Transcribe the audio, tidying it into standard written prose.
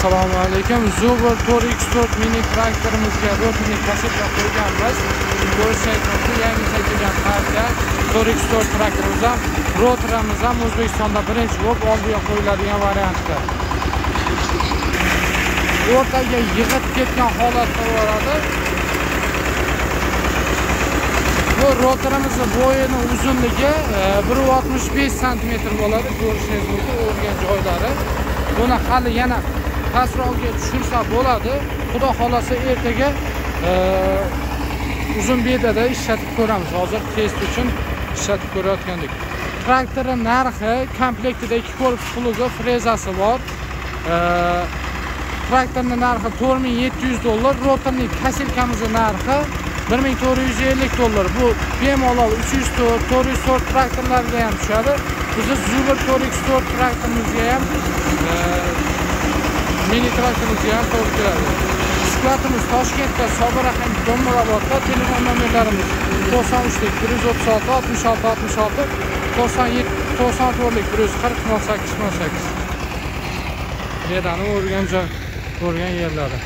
Assalomu alaykum. Zubr 4x4 mini traktorimizga rotorli kasseta qo'yganmiz. Ko'rishingiz mumkin, yangi chekilgan partiya 4x4 traktorimiz ham, rotorimiz ham O'zbekistonda birinchi bo'lib oldiga qo'yiladigan variantda. O'rtaga yig'ib ketgan holatda bo'ladi. Bu rotorimizning bo'yini uzunligi 1.65 sm bo'ladi. Ko'rishingiz mumkin o'rgan joylari. Buni hali yana pastroqga tushirsa bo'ladi. Xudo xolasa ertaga uzun bedada ishlatib ko'ramiz. Hozir test uchun ishlatib ko'rayotgandik. Traktorning narxi komplektida 2 korpus plugi, frezasi bor. Traktorning narxi $4700, rotorning kasilkamizning narxi $1450. Bu bemalol 304, 404 traktorlarga ham tushadi. Bizni Zubr 4x4 traktorimizga ham, mini traktorimizga ham to'g'ri keladi. Skladimiz Toshkentda, Sobir Rahim, Do'mmirobodda. Telefon nomerlarimiz 93 136 66 66, 97 94 140 08 08. Bedani o'rgan joy, o'rgan yerlari.